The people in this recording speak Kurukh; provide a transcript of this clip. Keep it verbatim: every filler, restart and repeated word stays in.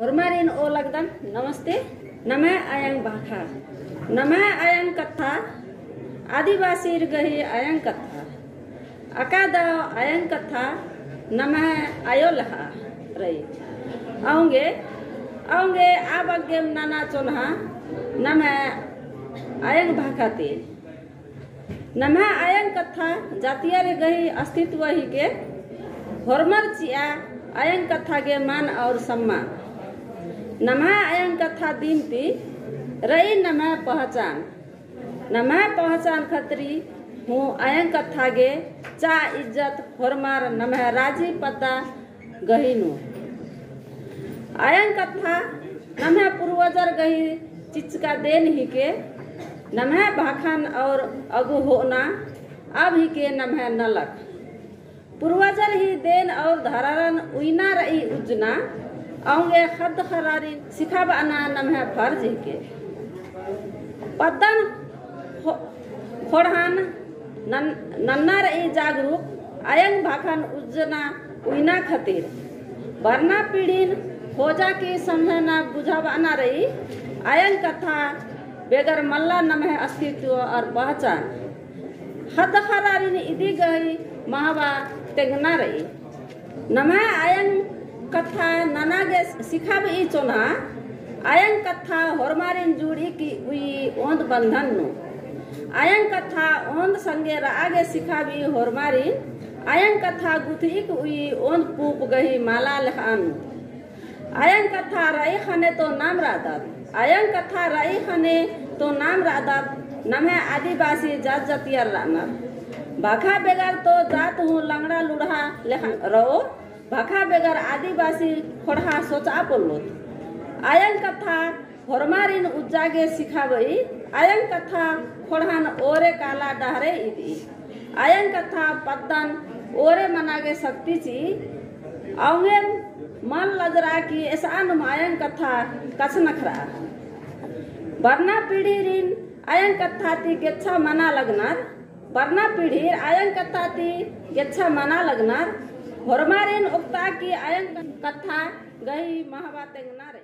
होरमारिन ओलगदन नमस्ते। नम्है अयंग भाखा, नम्है अयंग कत्था, आदिवासीर गही अयंग कत्था। अका दव अयंग कत्था नम्है अयो लखा रई। औंगे, औंगे आ बग्गेम नना चोन्हा नम्है अयंग भाखा ती। नम्है अयंग कत्था जातियर गही अस्तित्व हिके। होरमर चिआ अयंग कत्था गे मान और सम्मान। नम्है अयंग कत्था दिम ती रई नम्है पहचान। नम्है पहचान खतरी हूँ अयंग कत्था गे चा इज्जत होरमर नम्है राजी पद्दा गही नू। अयंग कत्था नम्है पूर्वजर गही चिच्चका देन हिके। नम्है भाखन और अगु होना अब हिके नम्है नलख। पूर्वजर ही देन और धररन उइना रई उज्जना, औंगे ख़द्द ख़र्रारिन सिखाबअना नम्है फर्ज हिके। पद्दन खो-, खोड़हन नन-, नन्ना रई जागरूक अयंग भाखन उज्जना उइना खतिर। बरना पीढ़िन खोजा की समझना बुझाबअना रई अयंग कत्था बेगर मल्ला नम्है अस्तित्व और पहचान। ख़द्द ख़र्रारिन इदी गही महबा तेंगना रई। नम्है अयंग कत्था नना गे सिखाबई चोन्हा, अयंग कत्था होरमारिन जुड़ीकी उई ओन्द बंधन नू। अयंग कत्था ओन्द संगे रआ गे सिखाबई होरमारिन, अयंग कत्था गुथईक उई ओन्द पूंप गही माला लेखा नू। अयंग कत्था रई ख़ने तो नाम रअदत, अयंग कत्था रई ख़ने तो नाम रअदत, नम्है आदिवासी जात जातियर रअनर। भाखा बेगर तो जात हूँ लंगड़ा लुड़हा लेखा रओ, भाखा बेगर आदिवासी खोड़हा सोचआ पोल्लोत। अयंग कत्था होरमारिन उज्जा गे सिखाबई, अयंग कत्था खोड़हन ओरे काला डहरे इदई। अयंग कत्था पद्दन ओरे मना गे शक्ति चिई। औंगे मन लजरा की एसआ नुम अयंग कत्था कछनखरआ। बरना पीढ़ीरिन अयंग कत्था ती गेच्छा मना लगनर, बरना पीढ़ीर अयंग कत्था ती गेच्छा मना लगनर, होरमारिन ओक्ता की अयंग कत्था गही महबा तेंगना रई।